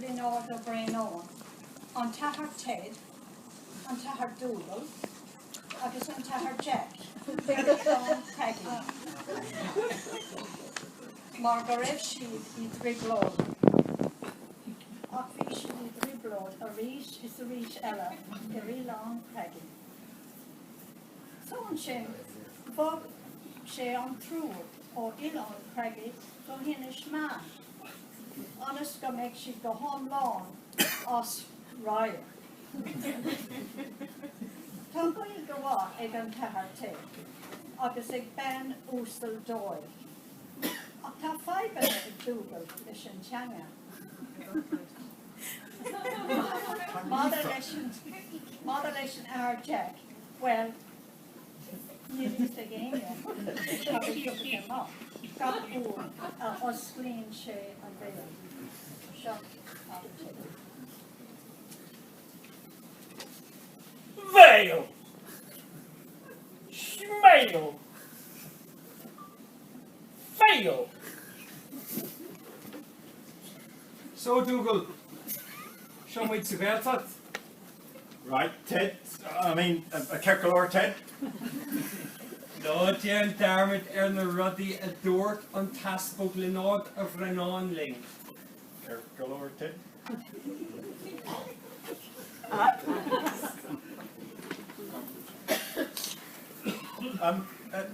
Lionáird Ó Braonáin, an tAthair Ted, an tAthair Dougal agus an tAthair Jack ar Oileán Craigie mar go raibh siad i dtrioblóid. Ach bhí siad i dtrioblóid arís is arís eile ar Oileán Craigie. So ansin bhog sé an triúr ó Oileán Craigie go hInis Meáin ionas go mbeadh siad go hiomlán as radharc. Tá Gaeilge mhaith ag an tAthair Ted agus ag bean uasal Doyle ach tá fadhbanna ag Dougal leis an teanga. Maidir leis an maidir leis an Athair Jack, bhuel, níl fhios ag éinne cad a thiocfaidh amach gach uair a osclaíonn sé a bhéal. Seo Athair Ted. Bhéal! Sméal! Fail! So, Dougal, seo muid sa Ghaeltacht. Right, Ted, I mean, ceart go leor, Ted. Ná déan dearmad ar na rudaí a dúirt an tEaspag Lionáird Ó Braonáin linn. Ceart go leor, Ted. Um, uh,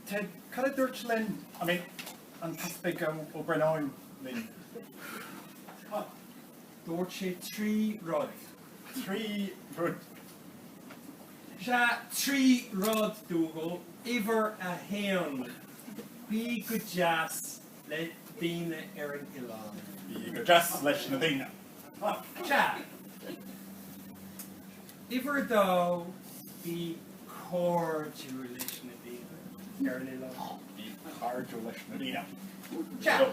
Ted, cad a dúirt linn, I mean, an tEaspag Ó Braonáin linn? Dúirt sé 3 rud. 3 rud. Sea, 3 rud, Dougal. Uimhir a haon, bí go deas le daoine ar an oileán. Bí go deas leis na daoine. Sea. Uimhir a dó, bí cairdiúil leis na daoine ar an oileán. Bí cairdiúil leis na daoine. Sea.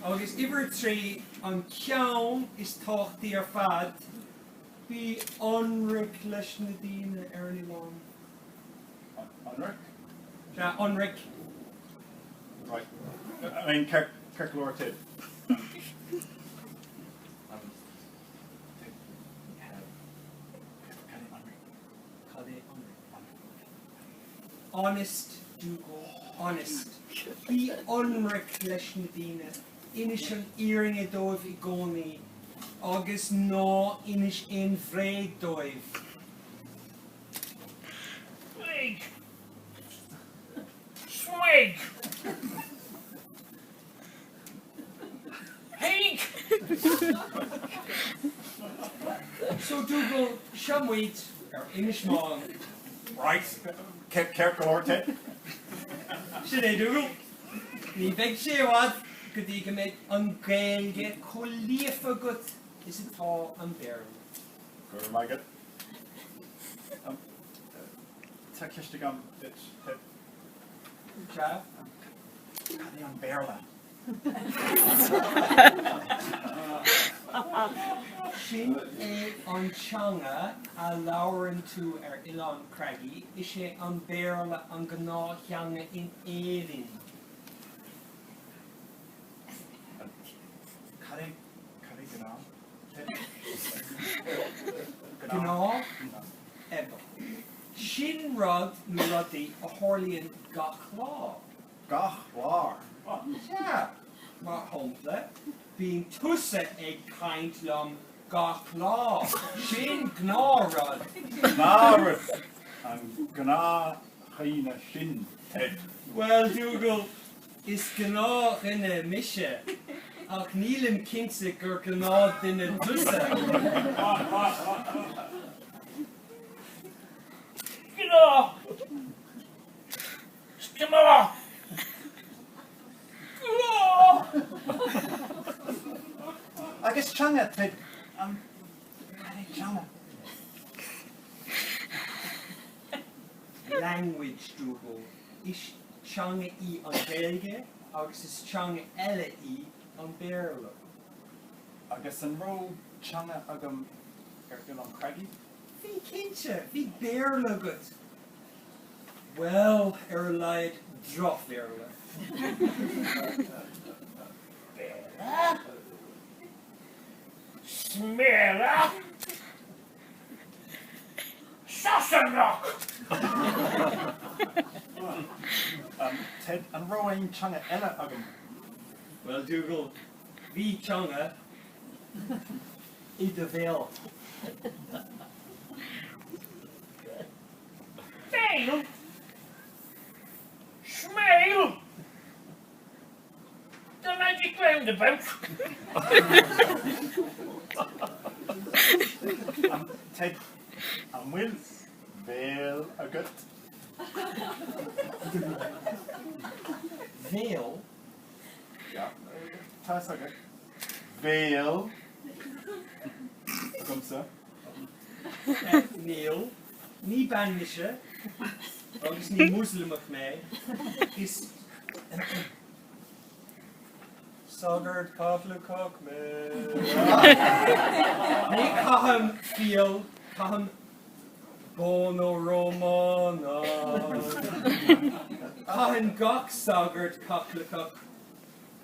Agus uimhir a 3, an ceann is tábhachtaí ar fad, bí ionraic leis na daoine ar an oileán. Ionraic? Sea, ionraic. Right. I mean, ceart go leor, Ted. Cad é ionraic? Honest, Dougal, honest. Bí ionraic leis na daoine, inis an fhírinne dóibh i gcónaí agus ná inis aon bhréag dóibh. Bréag. Smig. Héig! So Dougal, seo muid ar Inis Meáin. Right, ceart go leor, Ted. Sin é Dougal. Ní bheidh sé i bhfad go dtí go mbeidh an Ghaeilge chomh líofa agat is atá an Béarla. Go raibh maith agat. Tá ceist agam duit, Ted. Sea? Cad é an Béarla? Sin é an teanga a labhrann tú ar Oileán Craigie, is é an Béarla an gnáth-theanga in Éirinn. Cad é cad é gnáth? Gnáth? Sin rud nó rudaí a tharlaíonn gach lá. Gach lá? Sea. Mar shampla, bíonn tusa ag caint liom gach lá. Sin gnáthrud. Gnáthrud! An gnáthdhuine sin, Ted. Bhuel, Dougal, is gnáthdhuine mise, ach nílim cinnte gur gnáthdhuine tusa. Gnáth. Gnáth. Gnáth. Agus teanga, Ted, an cad é teanga? Language, Dougal. Is teanga í an Ghaeilge agus is teanga eile í an Béarla. Agus an raibh teanga agam ar Oileán Craigie? Bhí, cinnte! Bhí Béarla agat! Bhuel, ar a laghad, droch-Bhéarla. Béarla? Sméara! Sasanach! Ted, an raibh aon teanga eile agam? Bhuel, Dougal, bhí teanga i do bhéal. Béal? Sméal? The Magic Roundabout. Ted, an bhfuil béal agat? Béal? Yeah, tá fhios agat. Béal agamsa. Níl. Ní bean mise agus ní Muslamach mé. Is Sagart Caitliceach mé. Ní chaithim fial, caithim bóna Rómánach. Caitheann gach sagart Caitliceach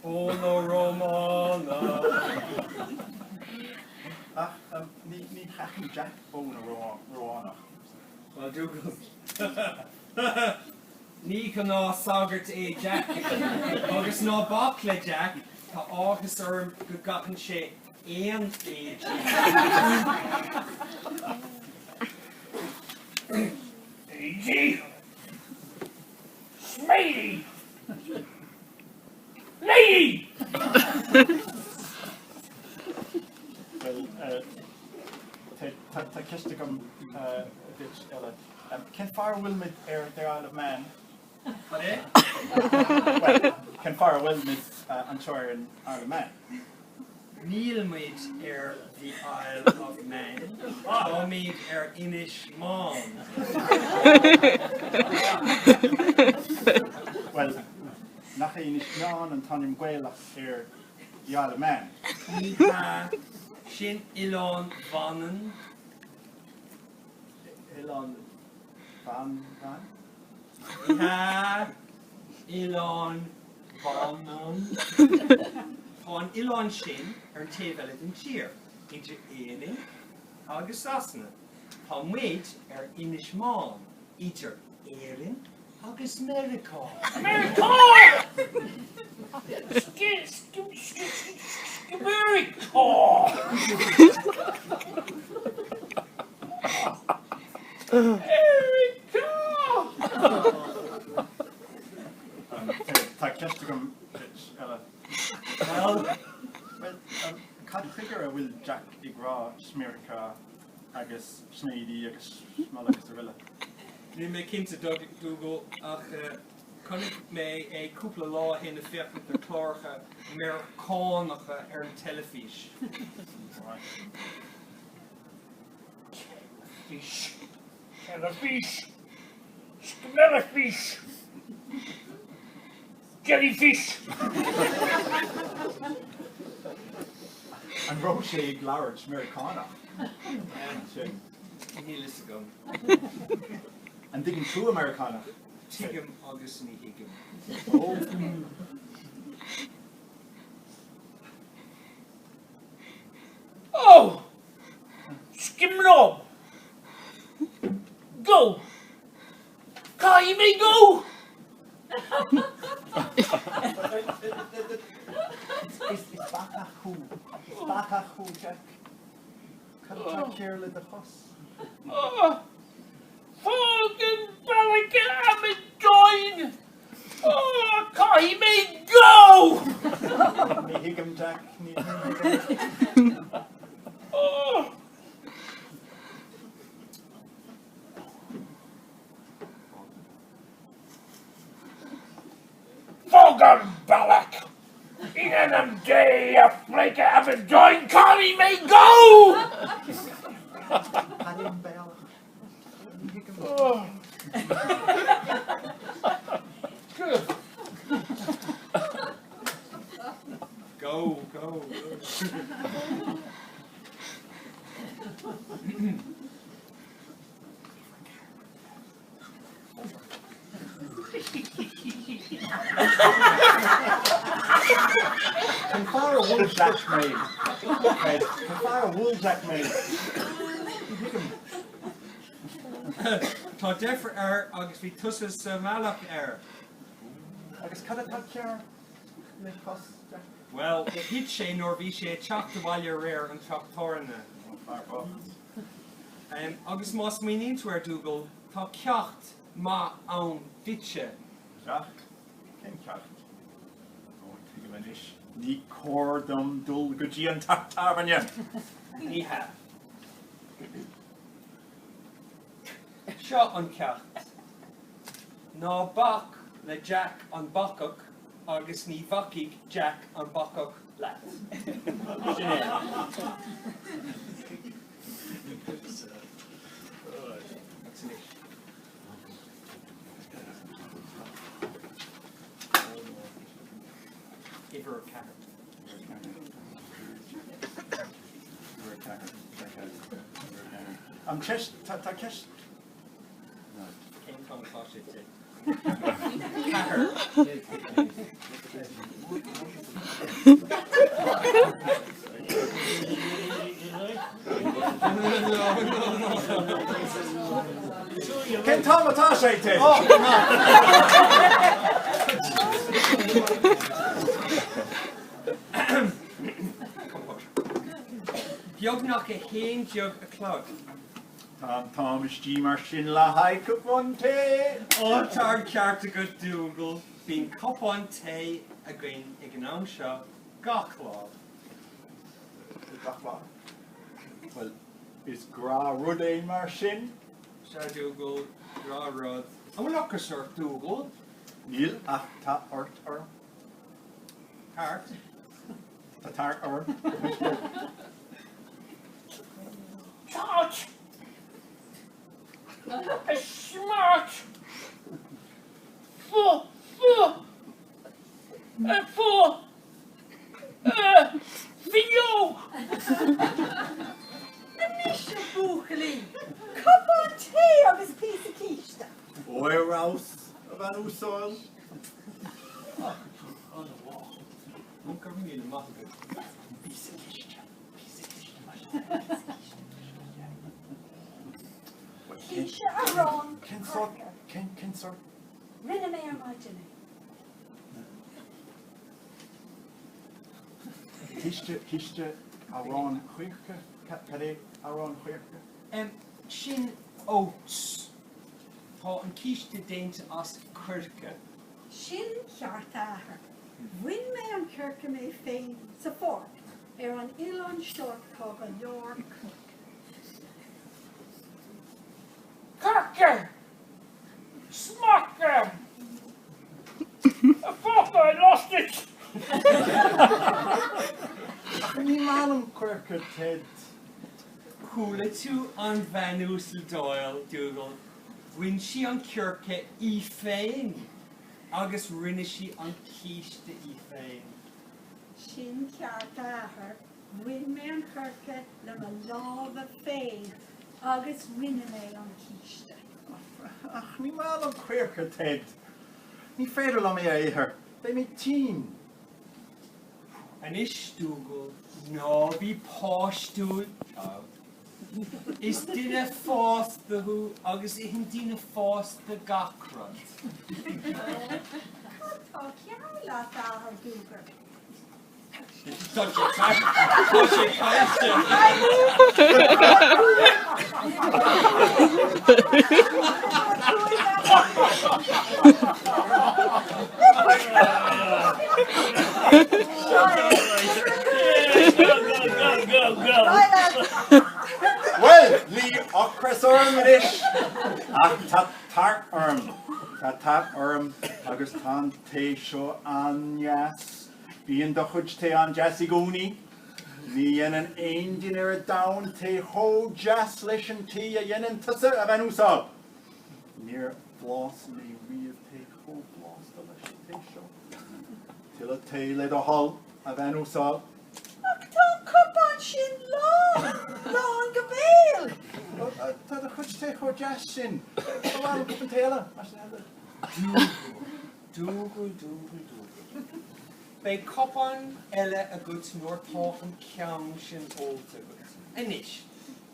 bóna Rómánach. Ach ní chaitheann Jack bóna Rómhánach. Bhuel, Dougal. Ní gnáth-shagart é Jack. Agus ná bac le Jack, tá áthas orm go gcaitheann sé aon éidí. Éidí? Sméidí? Lady! Bhuel, tá ceist agam duit eile. Cén fáth a bhfuil muid ar The Isle of Man? Cad é? Bhuel, cén fáth a bhfuil muid anseo ar an Isle of Man? Níl muid ar The Isle of Man, táimid ar Inis Meáin. Bhuel, nach é Inis Meáin an t-ainm Gaelach ar The Isle of Man? Ní hea, sin Oileán Mhanann. Oileán Mhanann? Ní hea, Oileán Mhanann. Tá an oileán sin ar an taobh eile den tír, idir Éirinn agus Sasana. Tá muid ar Inis Meáin, idir Éirinn agus Meiriceá. Meiriceá! Meiriceá! Meiriceá! Tá ceist agam duit eile. Bhuel, cad chuige a bhfuil Jack ag rá Smeiriceá agus sméidí agus smol agus araile? Níl mé cinnte, Dougal, ach chonaic mé é cúpla lá ó shin ag féachaint ar chláracha Meiriceánacha ar an teilifís. Teilifís. Teilifís. Smeilifís. Jellyfish. An raibh sé ag labhairt Meiriceánach ansin? Níl fhios agam. An dtuigeann tú Meiriceánach? Tuigim agus ní thuigim. Oh! Scimrob! Go! Caithfidh mé go! Is bacach thú. Is bacach thú, Jack. Cad atá cearr le do chos? Fág an bealach a amadáin! Caithfidh mé go! Ní thuigim, Jack. Ní thuigim. Fág an bealach! In ainm Dé, a phleidhce amadáin, caithfidh mé go! Cad é an bealach? Ní thuigim. Go, go, go. Cén fáth a bhfuil Jack mé? Ted, cén fáth ar bhuail Jack mé? Ní thuigim. Tá deifir air agus bhí tusa sa mbealach air. Agus cad atá cearr le cos Jack? Bhuel, thit sé nuair a bhí sé ag teacht abhaile aréir ón teach tábhairne. Ó, fear bocht. Agus má smaoiníonn tú air, Dougal, tá ceacht maith ann duitse. Ceacht? Cén ceacht? Ó, tuigim anois, ní cóir dom dul go dtí an teach tábhairne! Ní hea. Seo an ceacht. Ná bac le Jack an Bacach agus ní bhacfaidh Jack an Bacach leat. Sin é. Agus anois. Uimhir a ceathair. Uimhir a ceathair. An ceist, tá ceist. Cén t-am atá sé te? Cén t-am atá sé te? Beagnach 11 a chlog. Tá an t-am istigh mar sin le haghaidh cupán tae! Ó, tá an ceart agat, Dougal. Bíonn cupán tae againn ag an am seo gach lá. Gach lá? Bhuel, is gnáthrud é mar sin. Sea, Dougal, gnáthrud. An bhfuil ocras ort, Dougal? Níl, ach tá tart orm. Tart? Tá tart orm. Tart! A smart! Fu! Fu! A fu! A fuinneog! Anois, a bhuachaillí, cupán tae agus píosa císte. Ó, ar fheabhas, a bhean uasail. Go raibh míle maith agat. Píosa císte. Císte arán Cén sórt? Cén cén sórt? Rinne mé ar maidin é. Císte císte arán coirce? Cad é arán coirce? Sin oats. Tá an císte déanta as coirce. Sin ceart a athair. Bhain mé an coirce mé féin sa pháirc. Ar an oileán seo tá go leor cnoc. Coirce! Smack! Fuck, I lost it! Ach ní maith liom coirce, Ted. Chuala tú an bhean uasal Doyle, Dougal. Bhain sí an coirce í féin agus rinne sí an císte í féin. Sin ceart a athair, bhain mé an choirce le mo lámha féin agus rinne mé an císte. Ach ní maith liom coirce, Ted. Ní féidir liom é a ithe. Beidh mé tinn. Anois, Dougal, ná bí páistiúil, child. Is duine fásta thú agus itheann daoine fásta gach rud. Cad tá cearr leat, a athair Dougal? Tá sé tá sé caillte. Bhuel, níl ocras orm anois, ach tá tart orm. Tá tart orm agus tá an tae seo an-deas. Bíonn do chuid tae an-deas i gcónaí. Ní dhéanann aon duine ar domhan tae chomh deas leis an tae a dhéanann tusa, a bhean uasal. Níor bhlais mé riamh tae chomh blasta leis an tae seo. Tuilleadh tae le do thoil, a bhean uasal. Ach tá an cupán sin lán, lán go béal! Tá do chuid tae chomh deas sin. Ba mhaith liom cupán tae eile, mar sin. Dougal, Dougal, Dougal, Dougal. Beidh cupán eile agat nuair tá an ceann sin ólta agat. Anois,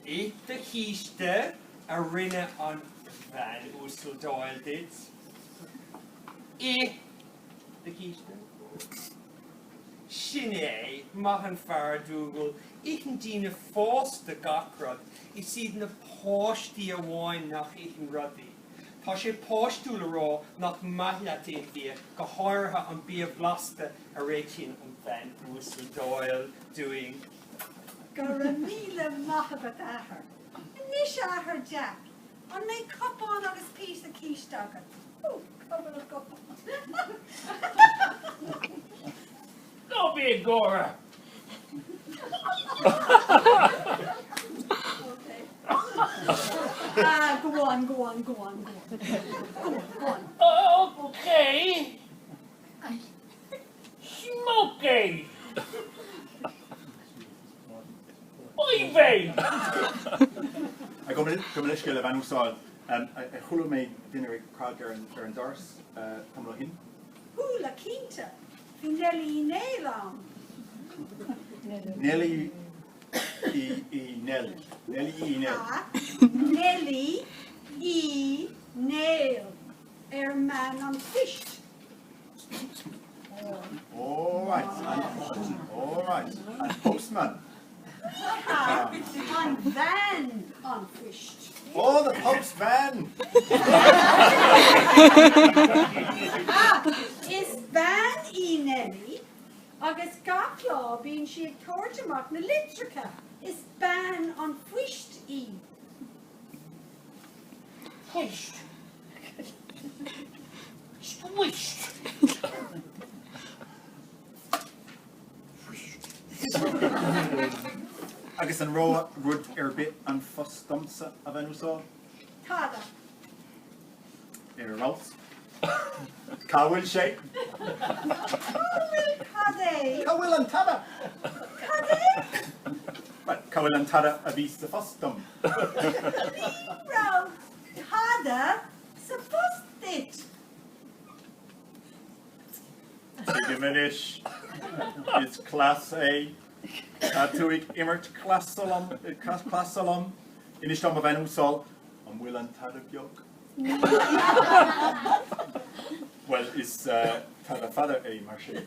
ith do chíste a rinne an Bhean Uasal Doyle duit. Ith do chíste. Sin é, maith an fear, a Dougal. Itheann daoine fásta gach rud, is iad na páistí amháin nach itheann rudaí. Tá sé páistiúil a rá nach maith leat aon bhia, go háirithe an bia blasta a réitíonn an Bhean Uasal Doyle dúinn. Go raibh míle maith agat, a Athair. Anois, a Athair Jack, an mbeidh cupán agus píosa císte agat? Ó, cá bhfuil an cupán? Ná bí ag gáire! Ah, go on, go on, go on, go on. Go on, go on. Okay. Smokey! Oy vey! Gabh mo leithscéal a bhean uasal. Ar chuala mé duine ag cnag ar an doras tamall ó shin? Chuala, cinnte. Bhí Neilí Uí Néill ann. Neilí Uí Néill. Neilí Uí Néill. Tá Neilí Uí Néill ar mbean an phoist. All right, all right. An postman. Tá an bhean an phoist. Oh, the post van! Ah, is bean í Neilí agus gach lá bíonn sí ag tabhairt amach na litreacha. Is bean an phoist í. Poist. Squished. Agus an raibh rud ar bith an phost domsa, a bhean uasal? Tada. Ar fheabhas. Cá bhfuil sé? Cá bhfuil cad é? Cá bhfuil an tada? Cad é? Bhuel, cá bhfuil an tada a bhí sa phost dom? Ní raibh tada sa phost duit. Tuigim anois. Is cleas é. Tá tú ag imirt cleasa liom. Inis dom, a bhean uasal, an bhfuil an tada beag? Bhuel, is tada fada é mar sin.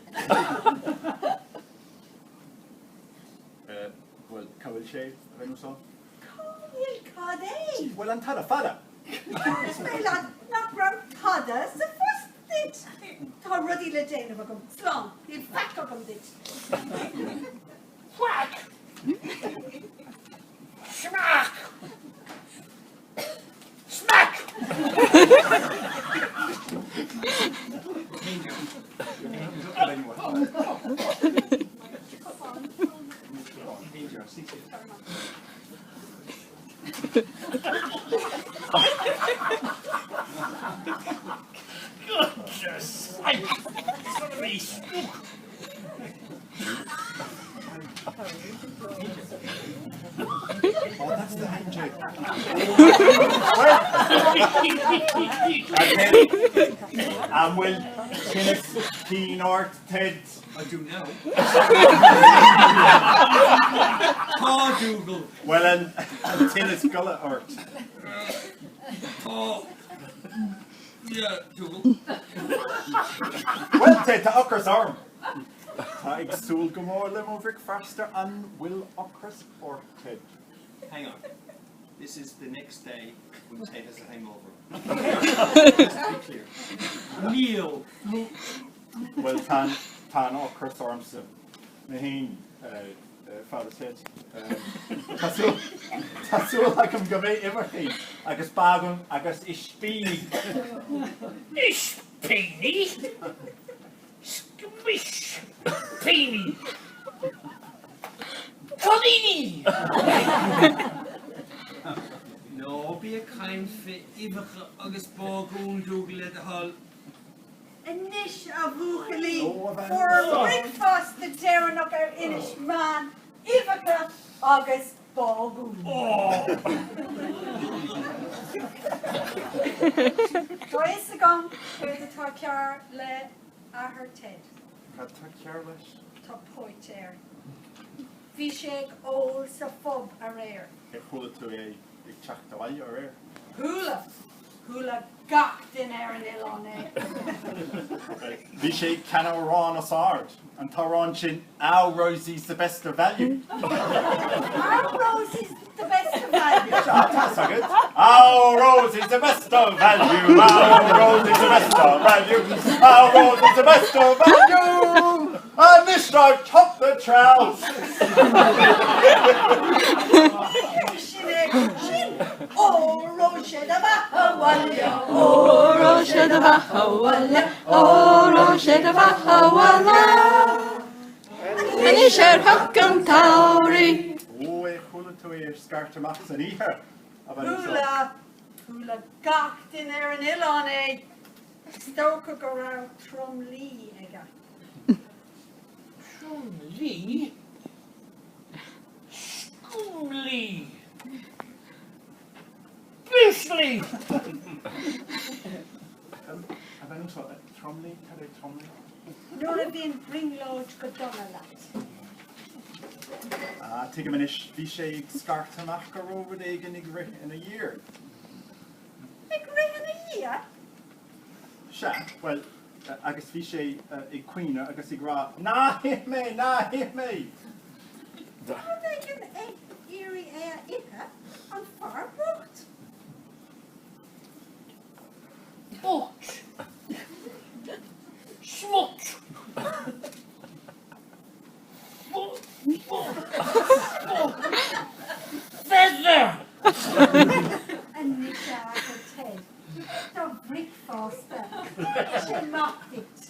Bhuel, cá bhfuil sé, a bhean uasal? Cá bhfuil cad é? Bhuel, an tada fada. Dúirt mé leat nach raibh tada sa phost duit. Tá rudaí le déanamh agam. Slán. Níl faic agam duit. Faic! Smack! Smack! Goodness sake! Son of a spook! Oh, that's the handshake. An bhfuil tinneas cinn ort, Ted? I do now. Tá, Dougal. Bhuel, an tinneas gola ort? Tá. Yeah, Dougal. Bhuel, Ted, tá ocras orm. Tá ag súil go mór le mo bhricfeasta an bhfuil ocras ort, Ted? Hang on. This is the next day when Ted has a hangover. Just to be clear. Níl. Bhuel, tá tá an ocras ormsa. Mé féin, fad is Ted. Tá súil tá súil agam go mbeidh uibheacha agus bágún agus ispíní. Ispíní? Squish! Píní! Cailíní! Ná bí ag caint fé uibheacha agus bágún, Dougal, le do thoil. Anois, a bhuachaillí, bhur mbricfeasta deireanach ar Inis Meáin, uibheacha agus bágún. Tá a fhios agam céard atá cearr le athair Ted. Cad tá cearr leis? Tá póit air. Bhí sé ag ól sa phub aréir. Ar chuala tú é ag teacht abhaile aréir? Chuala. Chuala gach duine ar an oileán é. Bhí sé ag canadh amhrán os ard, an t-amhrán sin Our Rosie's the best of value. Our Rosie's the best of value. Sea, tá's agat. Our Rosie's the best of value, our Rosie's the best of value, our Rosie's the best of value. Anois I've topped the trout. Sin é, sin! Óró sé do bheatha abhaile, Óró sé do bheatha abhaile, Óró sé do bheatha abhaile. Anois ar theacht an tsamhraidh. Ó, ar chuala tú é ag scairteadh amach san oíche, a bhean uasal? Chuala, chuala gach duine ar an oileán é. Is dócha go raibh tromluí aige. Tromluí? Scumluí! Bruce Lee! A bhean uasal, tromluí? Cad é tromluí? Nuair a bhíonn brionglóid go dona leat. Ah, tuigim anois, bhí sé ag scairteadh amach go raibh rud éigin ag rith ina dhiaidh. Ag rith ina dhiaidh? Sea, bhuel, agus bhí sé ag caoineadh agus ag rá, Ná hith mé! Ná hith mé! Rud éigin ag iarraidh é a ithe, an fear bocht. Bocht! Smut! Feather! Anois a Athair Ted, ith do bhricfeasta, inis amach duit.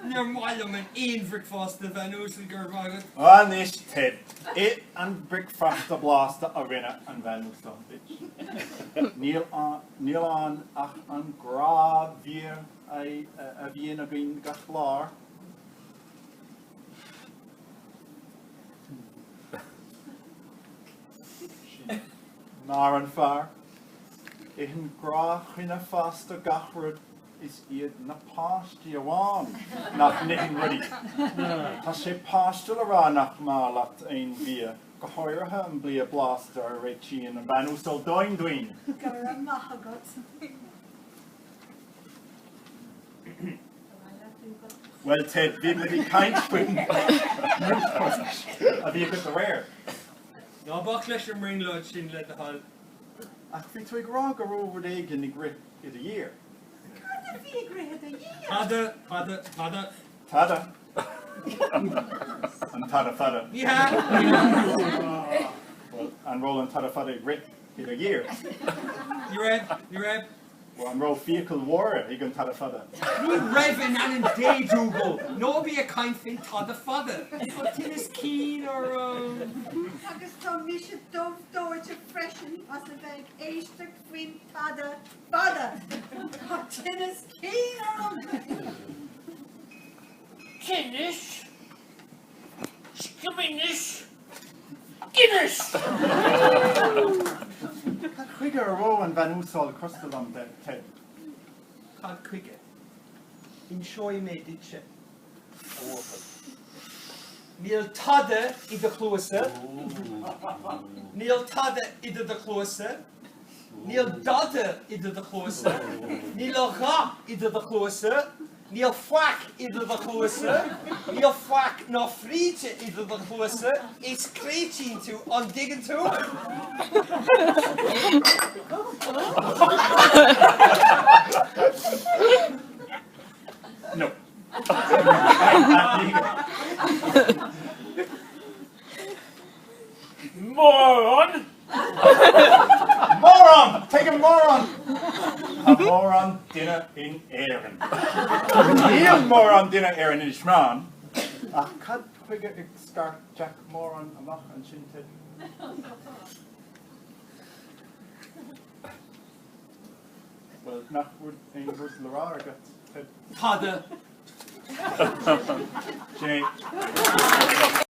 Níor mhaith liom aon bhricfeasta, a bhean uasal, go raibh maith agat. Anois Ted, ith an bricfeasta blasta a rinne an bhean uasal duit. Níl níl ann ach an gnáthbhia a bhíonn againn gach lá. Sin náire an fear. Itheann gnáthdhuine fásta gach rud, is iad na páistí amháin nach n-itheann rudaí. Tá sé páistiúil a rá nach maith leat aon bhia, go háirithe an bia blasta a réitíonn an bhean uasal Doyne dúinn. Go raibh maith agat. Bhuel Ted, bhí muid ag caint faoin mbrionglóid a bhí agat aréir. Ná bac leis an mbrionglóid sin le do thoil. Ach bhí tú ag rá go raibh rud éigin ag rith i do dhiaidh. Cad a bhí ag rith i do dhiaidh? Tada, tada, tada. Tada. An tada fada. Ní hea, ní hea. Bhuel, an raibh an tada fada ag rith i do dhiaidh? Ní raibh, ní raibh. Bhuel, an raibh fiacail mhór ag an tada fada? Ní raibh in ainm Dé, Dougal! Ná bí ag caint faoin tada fada! Tá tinneas cinn orm! Agus tá mise dubh dóite freisin as a bheith ag éisteacht faoin tada fada! Tá tinneas cinn orm! Tinneas? Sciminnis? Guinness! Cad chuige a raibh an bhean uasal crosta liom, Ted? Cad chuige? Inseoidh mé duitse, a bhuachaill. Níl tada i do chluasa. Níl tada idir do chluasa. Níl dada idir do chluasa. Níl a dhath idir do chluasa. Níl faic idir do chluasa, níl faic ná fríde idir do chluasa, is créitín tú, an dtuigeann tú? No. Moron! Moron! Tuigim moron! Tá mórán duine in Éirinn. Níl mórán duine ar an Inis Meáin. Ach cad chuige ar scairt Jack moron amach ansin, Ted? Bhuel, nach bhfuil aon rud le rá agat, Ted? Tada. Sin é.